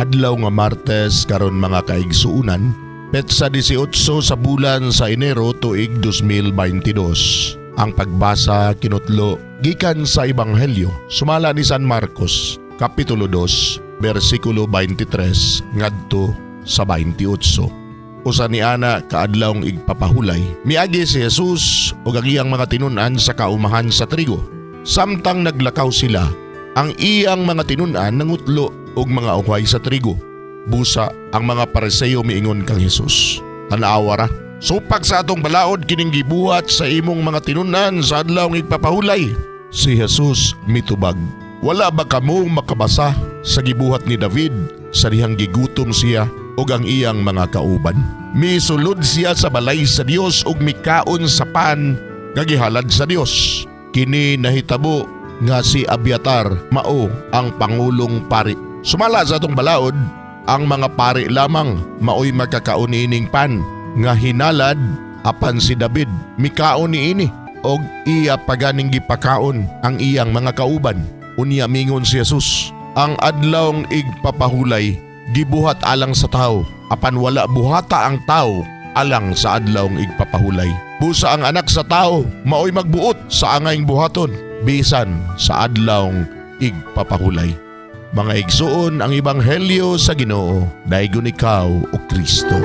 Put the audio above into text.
Adlaw nga Martes karon, mga kaigsuunan, petsa 18 sa bulan sa Enero, tuig 2022. Ang pagbasa kinutlo gikan sa Ebanghelyo sumala ni San Marcos, Kapitulo 2, bersikulo 23 ngadto sa 28. Usa ni ana kaadlawng igpapahulay, miagi si Jesus ug ang iyang mga tinun-an sa kaumahan sa trigo. Samtang naglakaw sila, ang iyang mga tinun-an nangutlo og mga uhay sa trigo. Busa ang mga Pariseo miingon kang Jesus, "Tan-awa ra. Supak sa atong balaod kining gibuhat sa imong mga tinun-an sa adlaw igpapahulay." Si Jesus mitubag, "Wala ba kamo makabasa sa gibuhat ni David sa dihang gigutom siya ug ang iyang mga kauban? Misulod siya sa balay sa Dios ug mikaon sa pan nga gihalad sa Dios. Kini nahitabo nga si Abiatar mao ang pangulong pari. Sumala sa atong balaod, ang mga pari lamang maoy makakaon ining pan nga hinalad, apan si David mikaon niini og iya paganing gipakaon ang iyang mga kauban." Unya mingon si Jesus, "Ang adlawng igpapahulay gibuhat alang sa tao, apan wala buhata ang tao alang sa adlawng igpapahulay. Busa ang Anak sa Tao maoy magbuot sa angayng buhaton bisan sa adlawng igpapahulay." Mga igsuon, ang ebanghelyo sa Ginoo. Daygon ikaw, o Kristo.